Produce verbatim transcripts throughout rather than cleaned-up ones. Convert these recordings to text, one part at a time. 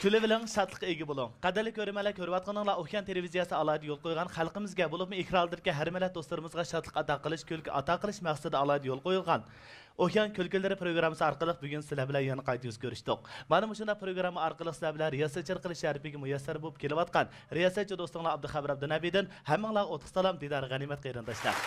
كۈلۈۋېلىڭ، شادلىققا ئىگە بولۇڭ. قەدىرلىك كۆرۈرمەنلەر، كۆرۈۋاتقىنىڭلار ئۇخيان تېلېۋىزىيەسى ئالاھىدە يول قويغان خەلقىمىزگە، بولۇپمۇ ئېكران ئالدىدىكى ھەر مىللەت دوستلىرىمىزغا شادلىق ئاتا قىلىش، كۈلكە ئاتا قىلىش مەقسىتىدە ئالاھىدە يول قويۇلغان ئۇخيان كۈلكىلىرى پروگراممىسى ئارقىلىق بۈگۈن سىلەر بىلەن يەنە قايتا يۈز كۆرۈشتۇق. مانا مۇشۇنداق پروگرامما ئارقىلىق سىلەر بىلەن رىياسەتچىلىك قىلىش شەرىپىگە مۇيەسسەر بولۇپ كېلىۋاتقان رىياسەتچى دوستۇڭلار ئابدۇخەۋەر ئابدۇنەبىدىن ھەممىڭلارغا ئوتلۇق سالام، دىدار غەنىيمەت قېرىنداشلار.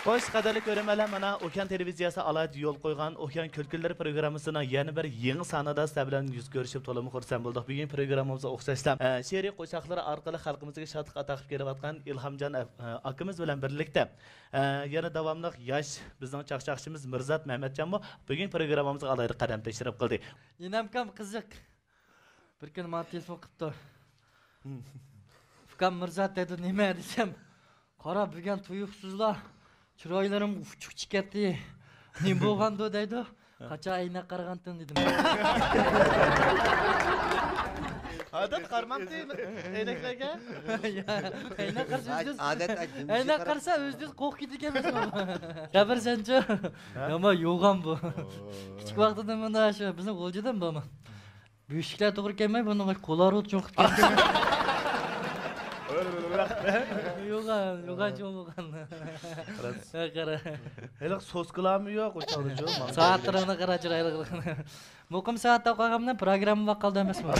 خوش، قەدىرلىك كۆرۈرمەنلەر، مانا ئوكيان تېلېۋىزىيەسى ئالاھىدە يول قويغان ئوكيان كۈلكىلىرى پروگراممىسىنىڭ يەنە بىر يېڭى سانىدا سىلەر بىلەن يۈز كۆرۈشۈپ تولىمۇ خۇرسەن بولدۇق. بۈگۈن پروگراممىمىزغا ئوخشاشلا، ئە، شېئىرىي قوشاقلىرى ئارقىلىق خەلقىمىزگە شادلىق ئاتا قىلىپ كېلىۋاتقان ئىلھامجان ئە-، ئاكىمىز بىلەن بىرلىكتە، ئە، يەنە داۋاملىق ياش بىزنىڭ چاقچاقچىمىز مىرزات مەمەتجانمۇ بۈگۈن پروگراممىمىزغا ئالاھىدە قەدەم تەشرىپ قىلدى. ئىنەمكام قىزىق. بىر كۈنى ماڭا تېلېفون قىپتۇ. ئۇكام مىرزات دەيدۇ، نېمە دېسەم، قارا، بۈگۈن تۇيۇقسىزلا چىرايلىرىم ئۇچۇق چىقىپ كەتتى. نېمە بولغاندۇ دەيدۇ. قاچان ئەينەك قارىغانتىم دېدىم. ئادەت قارىمامتى ئەينەكلەرگە؟ ئەينەك قارىسا ئۆزىدىن، ئادەت ئەينەك قارىسا ئۆزىدىن قورقۇپ كېتىدىكەنمىز. خەۋەر سەنچۇ؟ يامان يوغان بۇ. كىچىك ۋاقتىدا مۇنداق شۇ بىزنىڭ غۇلجىدىن بارمۇ؟ بۆشۈكلەر توغرا كەلمەي، بۇنىڭ كولارۇ چوڭ قىلىپ كەتتى. يوغان، يوغان چوڭ بولغان. قارا. ھېلىقى سوسكىلارمۇ يوق، ئۇ چاغدىچۇ. سائەتلىرىڭنى قارا، چىرايلىق. مۇقىم سائەتتە قالغانمىنا پروگرامما ۋاقىت قالدى ئەمەسمۇ؟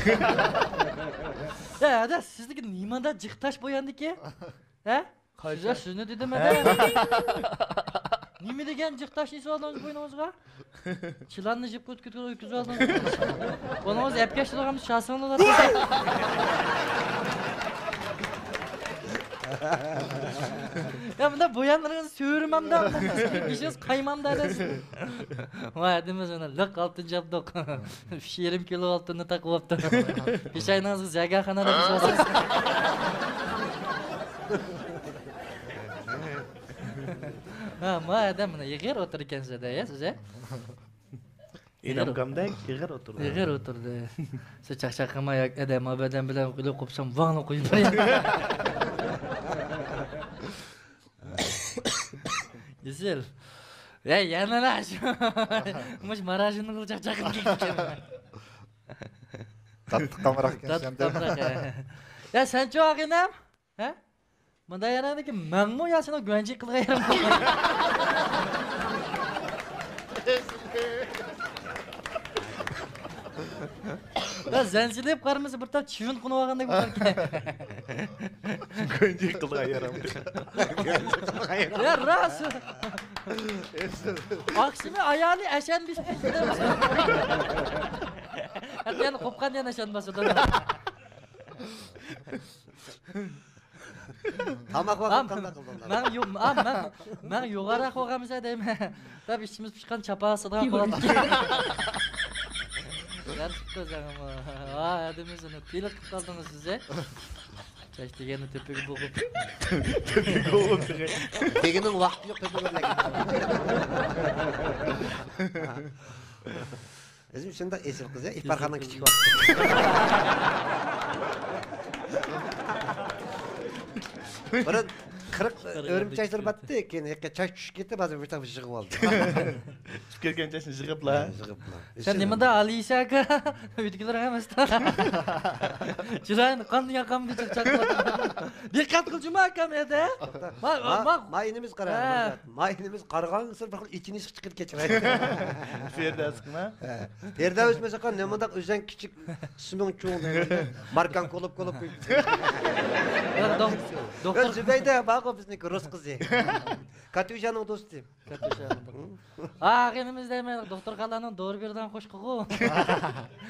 يا، ھەدە، سىزدىكى نېمانداق جىق تاش بوياندىكى؟ ھە؟ قايسى؟ سىز، سىزنى دېدىم ھە. نېمە دېگەن جىق تاشنى سالدىڭىز بوينىڭىزغا؟ چىلاننى جىپ كۆتۈرۈپ ئۆتكۈزۈۋالدىڭىز. بۇنىڭىز ئەپكەش تۇرغان شاسىڭىز. يا، بۇنداق بويانلىرىڭىز سۆرىمامدا، بېشىڭىز قايمامدا دەس. ۋاي، دېمىسىنە، لىق ئالتۇن چاپتۇق. ئۈچ يېرىم كىلو ئالتۇننى تاقىۋاپتۇ. پېشاينىڭىزغا زەگەرخانا دەپ يېزىۋالسىڭىز. ھە، ما ئادەم مانا ئېغىر ئولتۇرىدىكەنسىز-دە، يا، سىز، ھە؟ ئىنەمكامدەك ئېغىر ئولتۇردى. ئېغىر ئولتۇردى. سىز چاقچاق قىلماي، ياكى ئادەم ئادەم بىلەن ئۆلۈپ قوپسام، ۋاڭلا قويۇپ بېرەي. ئېسىل. ھەي، يەنىلا شۇ. مۇشۇ ماراژنىغا چاقچاق قىلىپ كېتىپتىكەن. قاتتىق قامراق ئىكەن. قاتتىق قامراق، ھە. يا، سەنچۇ، ئاغىنەم؟ ھە؟ مۇندا يەنە مەنمۇ يا سېنىڭ گۇەنجى قىلغان يېرىڭ بولغان؟ يا، زەنجىلىپ قارىمىسا بىر تال چىۋىن قونۇۋالغاندەك بولغانكەن. گۇەنجى قىلغان يېرىڭ. يا، راست. ئاخشىمى ئايالى ئەشەن بېسىپ كېتىدۇ. يەنە قوپقان يەنە ئەشەن باسىدۇ. تاماق ۋاقىت قانداق قىلدىڭلار؟ مەن يو-، ئا، مەن، مەن يوغانراق بولغانمىسا دەيمەن. دەپ ئىچىمىز پۇشقان چاپاسىدا قالاتتۇق. ياتىپتۇ سەنمۇ. ھا، ھەدىمىزنى تېلىق قىلىپ قالدىڭىز سىز، ھە؟ چاچ دېگەننى تۆپىگە بوغۇپ. تۆپىگە بوغۇپ تېخى. دېگىنىڭ ۋاقتى يوق، تۆپىگە بوغۇپ. ئۆزۈم شۇنداق ئېسىل قىز، يا، ئىپارخانىنىڭ كىچىك ۋاقتى. بۇرۇن قىرىق ئۆرۈم چاچلىرى بارتتى، كېيىن ھېقى چاچ چۈشۈپ كېتىپ، ھازىر بىر تاپا يىغىۋالدى. چۈشۈپ كەتكەن چاچنى يىغىپلا. يىغىپلا. سەن نېمىدا ئالىشە ئاكا؟ ئۆيدىكىلەر ئەمەس. چىرايىنى قان ياقامدى چاقچاق. دىققەت قىل جۇما ئاكام ئەدە. ما، ما، ما ئىنىمىز قارا. ما ئىنىمىز قارىغانسېرى بىر خىل ئېچىنىش چىقىپ كەچۈرەي. پېردە ئۆسمىسە، نېمانداق ئۆزەڭ كىچىك، ئىسمىڭ چوڭ دەيمەن. ماركاڭ كولۇپ كولۇپ قويۇپ. ياق، دوك-، دوكتور. زۇبەيدە بارغۇ بىزنىڭكى رۇس قىزى. كاتيۇشانىڭ دوستى. كاتيۇشانىڭ. ئاغىنىمىز دەيمەن، دوختۇرخانىلارنىڭ دورا بېرىدىغان قوشۇقىغۇ.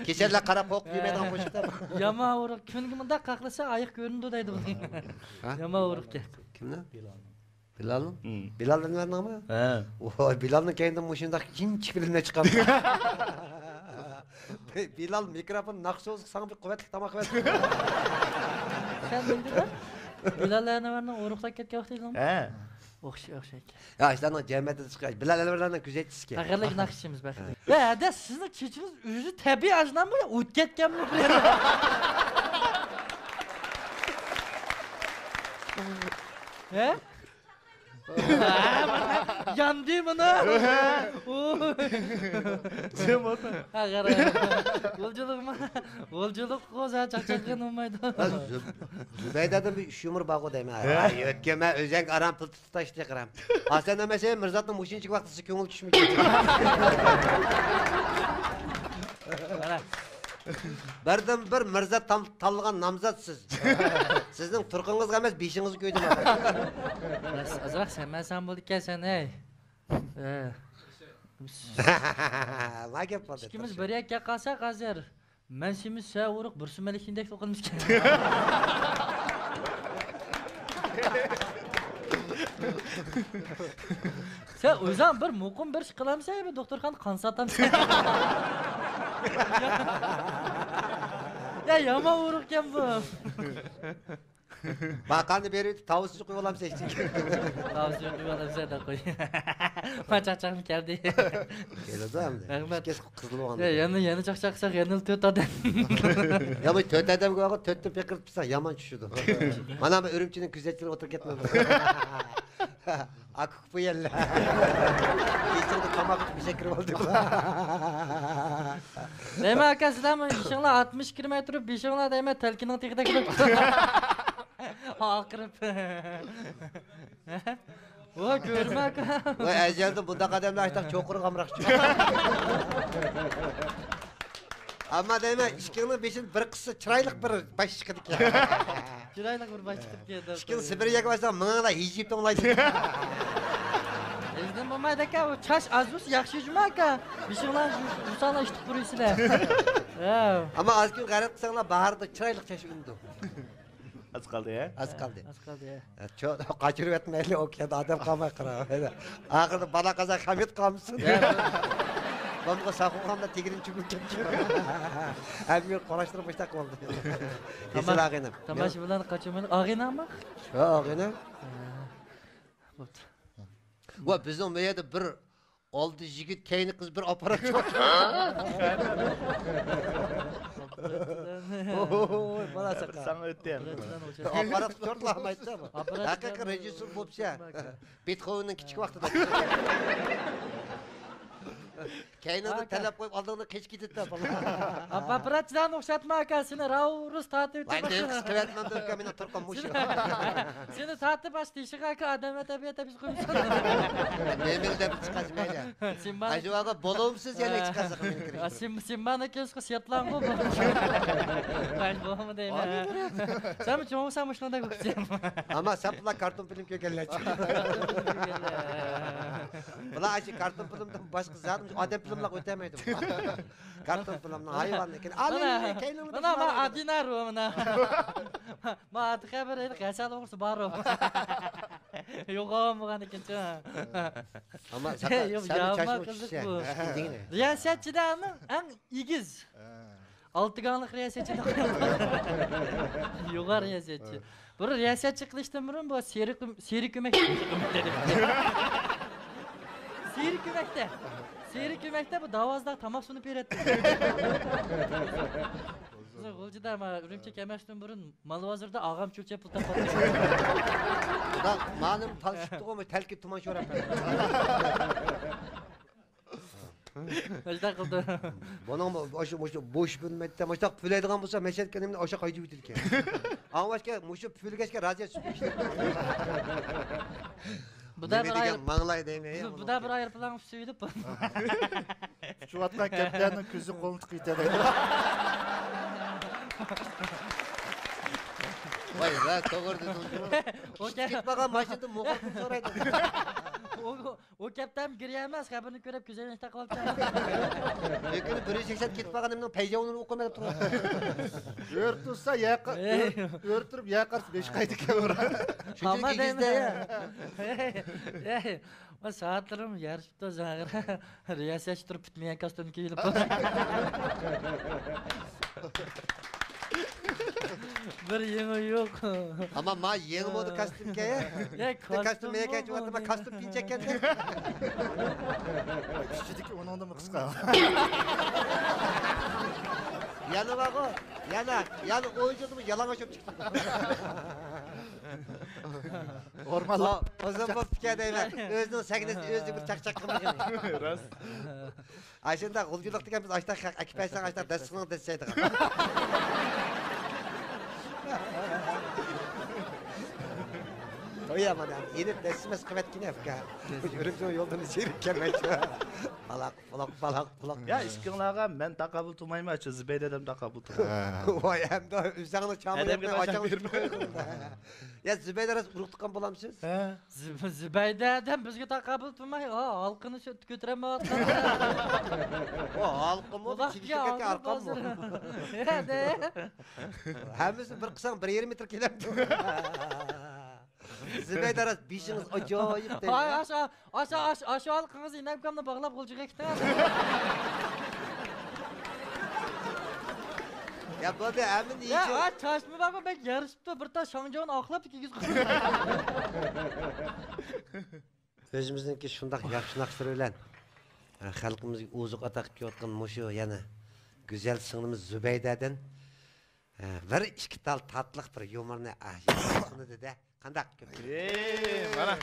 كېسەللەر قاراپ قورقۇپ يېمەيدىغان قوشۇق. يامان ئورۇق. كۈنگە مۇنداق قاقلىسا ئاياق كۆرۈنىدۇ دەيدۇ. ھە؟ يامان ئورۇقكەن. كىمنىڭ؟ بىلالنىڭ؟ مم. بىلال ئەنۋەرنىڭمۇ؟ ھە. ۋاي، بىلالنىڭ كەينىدىن مۇشۇنداق ئىنچىكە بىلىملەر چىقامدۇ؟ بىلال، مىكروفون ناخشا بولسا ساڭا بىر قۇۋۋەتلىك تاماق بەردى. سەن بىلدىڭمۇ؟ بىلال ئەنۋەرنىڭ ئورۇقلاپ كەتكەن ۋاقتى ئىدىڭمۇ؟ ھە. ئوخشاش، ئوخشاش. يا، ئىشلارنىڭ جەمئىيەتتە چىققان بىلال ئەنۋەرلەرنىڭ كۆزەتچىسىكەن. پەخىرلىك ناخشىچىمىز، پەخىرلىك. ۋە ھەدە سىزنىڭ چېچىڭىز ئۆزى تەبىئىي ئاجناممۇ يا ئوت كەتكەنمۇ؟ ھە؟ ياندى مانا. جىم ئولتۇر. ھە، قارا. غۇلجىلىقما؟ غۇلجىلىققۇ، سەن چاقچاققىن بولمايدۇ. زۇبەيدەدىن بىر ئۈچ يۇمۇر بارغۇ دەيمەن. ھە. ئاي، ئۆتكەنمە، ئۆزەڭ ئاران پۇل تۇتۇپ تاشلىدى قىرام. ئاسەن ئەمەس، مىرزاتنىڭ مۇشۇنچىلىك ۋاقتىسى كۆڭۈل چۈشمىگەن. قارا. بىردىن بىر مىرزا تام-، تاللىغان نامزات سىز. سىزنىڭ تۇرقىڭىزغا ئەمەس، بېشىڭىزغا كۆيدۈم. ئاز-، ئازراق سەمەسەڭ بولىدىكەن سەن، ھەي. ھە. ما گەپ بار. ئىككىمىز بىر يەككە قالساق ھازىر. مەن سېمىز سە ئۇرۇق بىر سۈمەلىك شىندەك توقۇنمىشكەن. سەن ئۆزۈڭ بىر مۇقىم بىر ئىش قىلامسەن، بىر دوختۇرخانىدا قان ساتامسەن. يا، يامان ئۇرۇقكەن بۇ. باقاننى بېرىۋېتىپ، تاۋۇزسىز قويۇۋالامسەن ئىچىگە. تاۋۇزسىز قويۇۋالامسەن دەپ قوي. ما چاقچاقمۇ كەلدى. كېلىدۇ ئەمدى. رەھمەت. ئىككىسى قىزىل بولغان. يا، يەنە، يەنە چاقچاق قىلساق، يەنە تۆت ئادەم. يا، بۇ تۆت ئادەمگە بارغان، تۆتتىن پېقىرتىپ تۇرساق يامان چۈشىدۇ. مانا بۇ ئۈرۈمچىنىڭ كۆزەتچىلىرى ئولتۇرۇپ كەتمەمدۇ. ئاكا ئۇكا يەللە. كېچىڭدە تاماق ئىچىپ مۇشەككىر بولدى. دەيمەن ئاكا، سىلەرمۇ ئىشىڭلار ئاتمىش كىلومېتىر، بېشىڭلار دەيمەن تەلكىنىڭ تېگىدەك بولۇپ. ئاقىرىپ. ۋا، كۆرمە ئاكا. ۋاي، ئەزەلدىن بۇنداق ئادەملەر ئاشتاق چوقۇرغا ئامراقچى. ئەمما دەيمەن، ئىككىڭنىڭ بېشىدىن بىر قىسسا چىرايلىق بىر باش چىقىدىكەن. چىرايلىق بىر باش چىقىپ كەلدى. ئىككىڭ سىبىرىيەگە بارساڭ، مېڭىڭلار ھىجىيىپ توڭلايدۇ. ھېچنېمە بولمايدىكەن، ئۇ چاچ ئاز بولسا ياخشى جۇما ئاكا. بېشىڭلار يۇسانلار ئىشتىك قۇرۇيسىلەر. ھە. ئەمما ئاز كۈن غەيرەت قىلساڭلار، باھاردا چىرايلىق چاچ ئۈنىدۇ. ئاز قالدى، ھە؟ ئاز قالدى. ئاز قالدى، ھە. قاچۇرۇۋەتمەيلى، ئوكياندا ئادەم قالماي قاراۋەيلى. ئاخىرىدا بالا قازا خەمىت قالمىسۇن. ھە. بامغا ساقۇغاندا تېگىرىنى چۈمۈپ كەتتى. ھەممە يول قوراشتۇرۇپ مۇشتاق بولدى. ھېسىل ئاغىنىم. تاماشا بىلەن قاچۇرمايلى. ئاغىنەڭمۇ؟ ھە، ئاغىنەم. ھە. بوپتۇ. ۋە بىزنىڭ بۇ يەردە بىر ئالدى يىگىت، كەينى قىز، بىر ئاپپارات چوقۇ. ھوي، بالا ساقا. ساڭا ئۆتتى ئەمدى. ئاپپارات چورتلامايدۇ. ئاپپارات ھەقىقىي رېژىسسور بوپسە. بېتخوۋېننىڭ كىچىك ۋاقتىدا. كەينىڭدىن تەلەپ قويۇپ، ئالدىڭدىن قېچىپ كېتىدۇ بالا. ئاپپاراتچىلارنى ئوخشاتما ئاكا، سېنى راۋرۇس تارتىۋېتىپ. ۋاي، نېمە قىلىۋەتمەمدۇ ئۇكا، مېنىڭ تۇرقۇم مۇشۇ. سېنى تارتىپ ئاشۇ تېشىغا ئاكا، ئادەم تەبىئەت تەبىئەت قويمىسۇن. نېمىلا دەپ چىقارسا مەيلى. سىمبا. ئاشۇ ۋاقىت بولۇمسىز يەنە چىقارسا مېنىڭ كىرىشىم. سىم-، سىمبانى كۆرسىكو سىياتلاڭغۇ بۇ. مەن بولما دەيمەن. سەنمۇ چوڭ بولساڭ مۇشۇنداق ئۆكسەم. ئەمما سەن بۇلار كارتون فىلىم كۆرگەنلەرچۇ. بۇلار ئاشۇ كارتون فىلىمدىن باشقا زادى ئادەم فىلىملارغا ئۆتەلمەيدۇ. كارتون فىلىمنىڭ ھايۋانلىكىنى. مانا، مانا، مانا ئادىنار ئۇ، مانا. ما ئاتىقە بىر ھېلىقى ھەسەل ئوغرىسى بار ئۇ. يوغان بولغان ئىكەنچۇ. ئەمما سەن، يوق، سەن يامان چاچمۇ قىزىق چۈشسە. بۇ. رىياسەتچىلەرنىڭ ئەڭ ئېگىز. ھە. ئالتە گاڭلىق رىياسەتچى. يوغان رىياسەتچى. بۇ رىياسەتچى قىلىشتىن بۇرۇن بۇ سېرىق، سېرىق كۆمەك. سېرىق كۆمەكتە. سېرىق كۆمەكتە بۇ داۋازدا تاماق سۇنۇپ بېرەتتى. بىز غۇلجىدا، ما، ئۈرۈمچى كەلمەستىن بۇرۇن مال بازىرىدا ئاغام چۆچەپ پۇل تاپاتتى. دا، مانىم تالىشىپتىغۇ، تەلكە تۇمان شورەپ. ئاشۇنداق قىلدى. بۇنىڭ مۇشۇ، مۇشۇ بوش بىلمەيدىكەن. مۇشۇنداق پۈلەيدىغان بولسا، مەشەدە كەلگەندە ئاشۇ قايتىپ ئۆتىدىكەن. ئاڭلاشكە، مۇشۇ پۈلگەچكە رازىيەت سۈپۈرۈشتى. بۇدا نېمە بىر دېگەن ئايرىپ-، ماڭلاي دەيمەن، يا، بۇدا بۇنىڭ بىر ئايروپىلانغا ئۈستى ئۆلۈپ. ئۇچۇۋاتقان كەپتەرنىڭ كۆزى قولنى تىقىۋېتەلەيدۇ. ۋاي، راست توغرا دېدىڭ. ئۇچۇپ كەتمىگەن ماشىنىدىن مۇخبىردىن سورايدۇ. ئۇ، ئۇ كەپتەرمۇ گىرى ئەمەس، خەۋىرىنى كۆرۈپ كۆزىنى ئىشتاق قىلىپتۇ. لېكىن بىر يۈز سەكسەن كېتىپ قالغان نېمىنىڭ پەيجاۋىنى ئوقۇماي تۇرۇپ. ئۆرە تۇرسا ياقا، ئۆرە، ئۆرە تۇرۇپ ياقا بېشى قايتىدىكەن. شۇنچىلىك ئېگىزدە. ما سائەتلىرىم يارىشىپتۇ زاغىر. رىياسەتچى تۇرۇپ پۈتمىگەن كاستيۇم كىيىلىپ. بىر يېڭى يوق. ئەمما ما يېڭى مودا كاستيۇمكەن. يا، كاستيۇم مېنىڭ كەچۈرۈۋاتىمەن، كاستيۇم پىنچەككەن. ئۈستىدىكى ئۇنىڭدىنمۇ قىسقا. يەنە بارغۇ. يەنە، يەنە ئويۇنچۇقتىمۇ يالىڭاچ بولۇپ چىقتى. ئورمانلىق. ئۇزۇن بوپتىكەن دەيمەن. ئۆزىنىڭ سەھنىسىنى ئۆزى بىر چاقچاق قىلمىغان. راست. ئاشۇنداق غۇلجىلىق دېگەن بىز ئاشتاق خەق ئەكىپ بەرسەڭ ئاشتاق دەستىخىنىڭ دەسسەيدىغان. ئۇ يا مانا يېنىپ دەسسىمەس قىلىۋەتكىنى ئەپكە. ئۈرۈمچىنىڭ يولدىن سېرىپ كەلمەيچۇ. پالاق، پۇلاق، پالاق، پۇلاق. يا، ئىككىڭلارغا مەن تاقابىل تۇرمايمەن، شۇ زۇبەيدە ئادەم تاقابىل تۇرىدۇ. ۋاي، ئەمدى ئۆزۈڭنى چامىلىقنى ئادەمگە ئاچاڭ بېرىپ قويغىن. يا، زۇبەيدە راست ئۇرۇق تۇغقان بولامسىز؟ ھە. زۇ-، زۇبەيدە ئادەم بىزگە تاقابىل تۇرماي، ھا، ھالقىنى شۇ كۆتۈرەلمەيۋاتقان. ئۇ ھالقىمۇ، بۇ تېگىشلىك ئارقاممۇ؟ ھە، دە. ھەممىسىنى بىر قىلساڭ، بىر يېرىم مېتىر كېلەمدۇ؟ زۇبەيدە راست بېشىڭىز ئاجايىپ دەيدۇ. ھاي، ئاشۇ، ئاشۇ، ئاشۇ، ئاشۇ ھالقىڭىز ئىنەمكامنى باغلاپ غۇلجىغا كېتىڭ. يا بولدى، ئەمىن يا، ئىشى. ھاي، چاچما بارمۇ؟ بەك يارىشىپتۇ، بىر تال شاڭجاۋنى ئاقلاپ كىيگۈزۈپ قويدۇم. ئۆزىمىزنىڭكى شۇنداق ياخشى ناخشىلىرى بىلەن، ئە، خەلقىمىزگە ئوزۇق ئاتا قىلىپ كېلىۋاتقان مۇشۇ يەنە گۈزەل سىڭلىمىز زۇبەيدەدىن، ئە، بىر ئىككى تال تاتلىق بىر يۇمۇرنى، ئە، سۇنىدۇ-دە. قانداق؟ ئەي، مانا.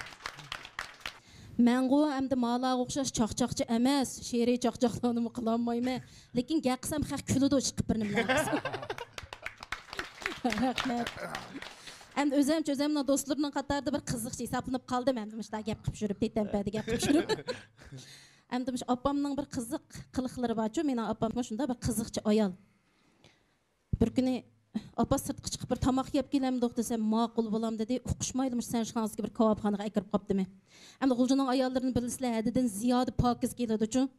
مەنغۇ ئەمدى مالاغا ئوخشاش چاقچاقچى ئەمەس، شېئىرىي چاقچاقلارنىمۇ قىلالمايمەن. لېكىن گەپ قىلسام خەق كۈلىدۇ، چىقىپ بىر نېمىلەر قىلسا. رەھمەت. ئەمدى ئۆزەمچە ئۆزەمنىڭ دوستلىرىنىڭ قاتارىدا بىر قىزىقچى ھېسابلىنىپ قالدىم. ئەمدى مۇشۇنداق گەپ قىلىپ يۈرۈپ، تېتەمپەدە گەپ قىلىپ يۈرۈپ. ئەمدى مۇشۇ ئاپامنىڭ بىر قىزىق قىلىقلىرى بارچۇ، مېنىڭ ئاپام شۇنداق بىر قىزىقچى ئايال. بىر كۈنى، «ئاپا، سىرتقا چىقىپ بىر تاماق يەپ كېلەمدۇق؟» دېسەم، «ماقۇل، بالام» دېدى. ئۇقۇشمايلا مۇشۇ سەنشىخاڭىزدىكى بىر كاۋاپخانىغا ئەكىرىپ قاپتىمەن. ئەمدى غۇلجىنىڭ ئاياللىرىنى بىلىسىلەر، ھەددىدىن زىيادە پاكىز كېلىدۇچۇ.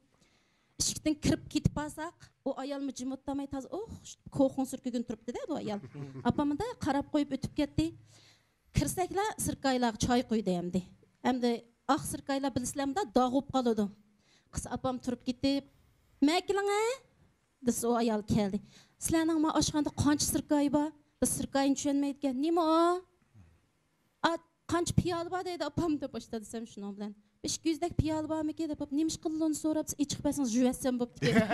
ئىشىكتىن كىرىپ كېتىپ بارساق، ئۇ ئايالمۇ جىم ئولتۇرماي تازا، ئوھ، كوخۇڭ سۈركىگىن تۇرۇپتۇ-دە بۇ ئايال. ئاپام مۇنداق قاراپ قويۇپ ئۆتۈپ كەتتى. كىرسەكلا سىركايلارغا چاي قۇيدى ئەمدى. ئەمدى ئاق سىركايلار بىلىسىلەر مۇنداق داغ بولۇپ قالىدۇ. قىز ئاپام تۇرۇپ كېتىپ، «مەكىلىڭە!» دېسە، ئۇ ئايال كەلدى. «سىلەرنىڭ ما ئاشخانىدا قانچە سىركاي بار؟» بىز سىركاينى چۈشەنمەيدىكەن. «نېمە ئۇ؟ ئا، قانچە پىيالە بار؟» دەيدۇ ئاپام دەپ باشتا دېسەم، شۇنىڭ بىلەن، «بىر ئىككى يۈزدەك پىيالە بارمىكىن؟» دەپ، «نېمىشقا ئۇنى سوراپسىز؟ ئېچىق بەرسىڭىز، يۇيۇۋەتسەم بوپتىكەن.»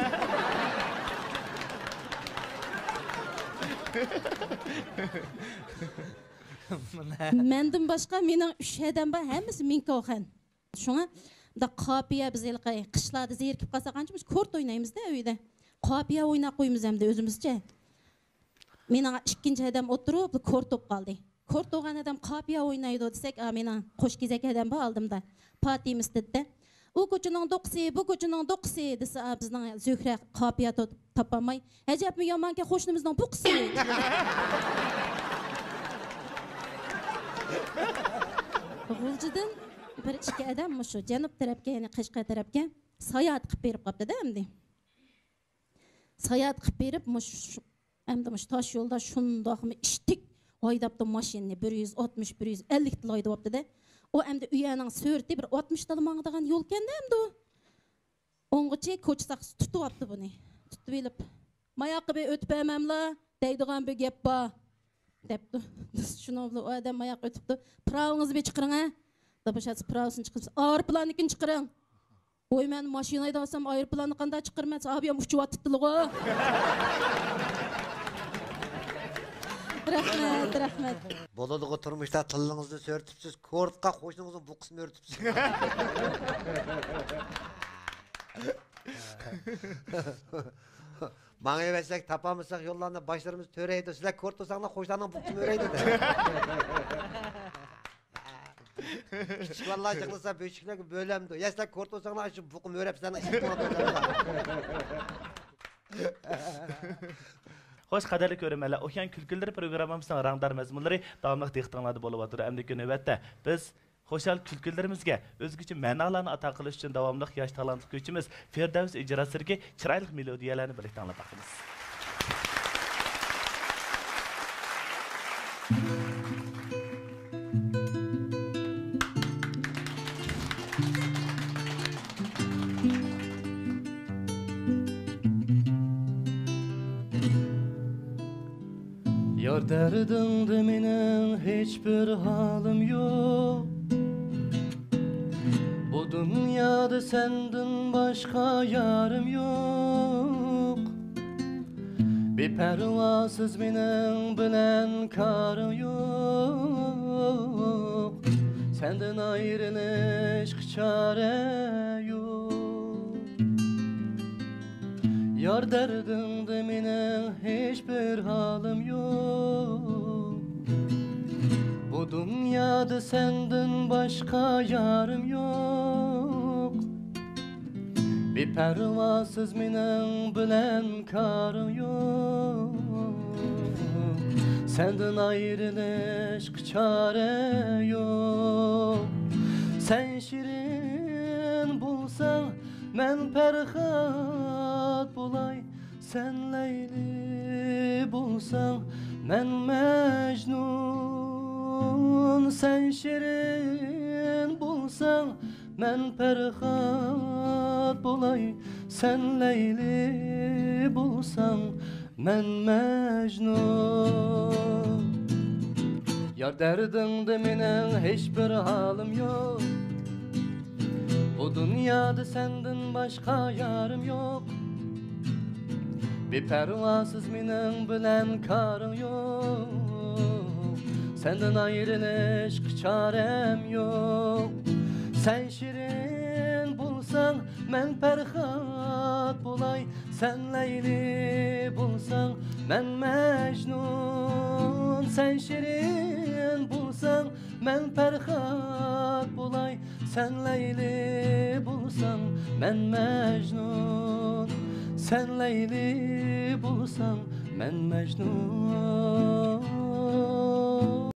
مەندىن باشقا مېنىڭ ئۈچ ھەدەم بار، ھەممىسى مىڭكاۋخەن. شۇڭا مۇنداق قاپىيە، بىز ھېلىقى قىشلاردا زېرىكىپ قالساق، ئانچە مۇشۇ كورت ئوينايمىز-دە ئۆيدە. قاپىيە ئويناپ قويىمىز ئەمدى ئۆزىمىزچە. مېنىڭ ئىككىنچى ھەدەم ئولتۇرۇپ، بۇ كورت بولۇپ قالدى. كورت بولغان ھەدەم قاپىيە ئوينايدۇ دېسەك، ئا، مېنىڭ قوش كېزەك ھەدەم بار ئالدىمدا. پاتىمىس دېدى-دە. «ئۇ كوچىنىڭ دوقىسى، بۇ كوچىنىڭ دوقىسى» دېسە، ئا، بىزنىڭ زۆھرە قاپىيە تو-، تاپالماي، «ئەجەبمۇ يامانكەن، قوشنىمىزنىڭ بۇقىسى.» غۇلجىدىن بىر ئىككى ئادەم مۇشۇ جەنۇب تەرەپكە، يەنى قەشقەر تەرەپكە ساياھەت قىلىپ بېرىپ قاپتۇ-دە ئەمدى. ساياھەت قىلىپ بېرىپ، مۇشۇ، ئەمدى مۇشۇ تاش يولدا شۇنداقمۇ ئىشتىك ھايداپتۇ ماشىنىنى، بىر يۈز ئاتمىش، بىر يۈز ئەللىك تىل ھايدىۋاپتۇ-دە. ئۇ ئەمدى ئۇ يەرنىڭ سۈرئىتى بىر ئاتمىش تىل ماڭىدىغان يولكەن-دە ئەمدى ئۇ. ئوڭغىچى كوچا ساقچىسى تۇتۇۋاپتۇ بۇنى. تۇتۇۋېلىپ، «ماياققا بىر ئۆتۈپ بەرمەملا دەيدىغان بىر گەپ بار» دەپتۇ. شۇنىڭ بىلەن ئۇ ئادەم ماياققا ئۆتۈپتۇ. «پىراۋىڭىزنى بىر چىقىرىڭ» ھە. دەپ، بۇ شەخس پىراۋىسىنى چىقىرىپ، «ئايروپىلاننىڭكىنى چىقىرىڭ.» «ۋوي، مەن ماشىنا ھەيدەۋاتسام، ئايروپىلاننى قانداق چىقىرىمەن؟» دېسە، «ئابىيام ئۇچۇۋاتىدىلىغۇ.» رەھمەت، رەھمەت. بولىدىغۇ تۇرمۇشتا تىلىڭىزنى سۆرىتىپسىز، كورتقا قوشنىڭىزنىڭ بۇقىسىنى ئۆرۈتۈپسىز. ماڭىۋەرسەك، تاپالمىساق يوللارنى، باشلىرىمىز تۆرەيدۇ. سىلەر كورت بولساڭلار، قوشنىلارنىڭ بۇقىسى مۆرەيدۇ. كىچىك بالىلار يىغلىسا، بۆشۈكلەرگە بۆلەمدۇ. يا سىلەر كورت بولساڭلار، شۇ بۇقا مۆرەپ سىلەرنىڭ ئىشىكىڭلاردا. خوش، قەدىرلىك كۆرۈرمەنلەر، ئوكيان كۈلكىلىرى پروگراممىمىزنىڭ رەڭدار مەزمۇنلىرى داۋاملىق دىققىتىڭلاردا بولۇۋاتىدۇ. ئەمدىكى نۆۋەتتە بىز خۇشال كۈلكىلىرىمىزگە ئۆزگىچە مەنالارنى ئاتا قىلىش ئۈچۈن داۋاملىق ياش تالانتلىق كۈيچىمىز فىردەۋس ئىجراسىدىكى چىرايلىق مېلودىيەلەرنى بىرلىكتە ئاڭلاپ باقىمىز. يار دەردىڭدە مېنىڭ ھېچبىر ھالىم يوق. بۇ دۇنيادا سەندىن باشقا يارىم يوق. بىپەرۋاسىز مېنىڭ بىلەن كارىڭ يوق، سەندىن ئايرىلىشقا چارە يوق. يار دەردىڭدە مېنىڭ ھېچبىر ھالىم يوق. بۇ دۇنيادا سەندىن باشقا يارىم يوق. بىپەرۋاسىز مېنىڭ بىلەن كارىڭ يوق. سەندىن ئايرىلىشقا چارە يوق. سەن شېرىن بولساڭ، مەن پەرھات بولاي. سەن لەيلى بولساڭ، مەن مەجنۇن. سەن شېرىن بولساڭ، مەن پەرھات بولاي. سەن لەيلى بولساڭ، مەن مەجنۇن. يار دەردىڭدە مېنىڭ ھېچبىر ھالىم يوق. بۇ دۇنيادا سەندىن باشقا يارىم يوق. بىپەرۋاسىز مېنىڭ بىلەن كارىڭ يوق. سەندىن ئايرىلىشقا چارەم يوق. سەن شېرىن بولساڭ، مەن پەرھات بولاي. سەن لەيلى بولساڭ، مەن مەجنۇن. سەن شېرىن بولساڭ، مەن پەرھات بولاي. سەن لەيلى بولساڭ، مەن مەجنۇن. سەن لەيلى بولساڭ، مەن مەجنۇن.